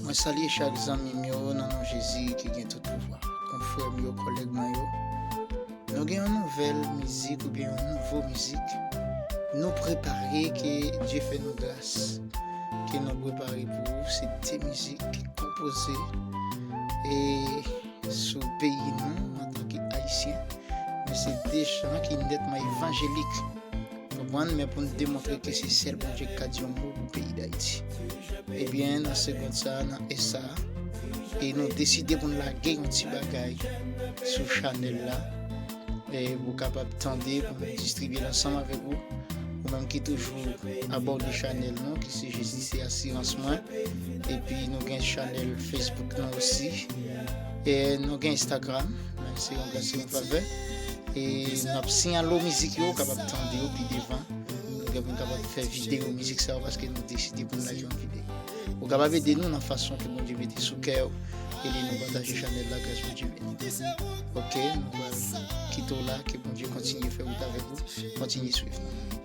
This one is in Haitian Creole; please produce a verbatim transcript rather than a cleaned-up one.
Mwen salye chak zanmi m yo nan non Jezi ki gen tout pouvwa. Konfrè m yo, kòlèg mwen yo, nou gen yon nouvèl mizik oubyen yon nouvo mizik nou prepare, ke Dye fè nou gras, ke nou prepare pou ou. Se de mizik ki konpoze e sou peyi nou antanke Ayisyen, men se de chan ki nètman evanjelik. Konprann, men pou n demontre ke se sèl Bondye ki ka di yon mo pou peyi Dayiti. Ebyen, nan segond sa, nan è sa, e nou deside pou n lage yon ti bagay sou chanèl la, e pou w kapab tande, pou nou distribye l ansanm avèk ou. Ou menm ki toujou abòne chanèl nou, ki se Jezi se asirans mwen. Epi nou gen chanèl Facebook nou osi. E nou gen Instagram, men se yon gras, se yon favè. E n ap siyale w mizik yo, ou kapab tande yo pi devan. Nou gen pou n kapab fè videyo mizik sa yo paske nou deside pou n lage yon videyo. Ou kapab ede nou nan fason ke Bondye mete sou kè w. Ede nou pataje chanèl la, gras Bondye beni. Ok, nou pral kite w la, ke Bondye kontinye fè wout avèk ou, kontinye swiv nou.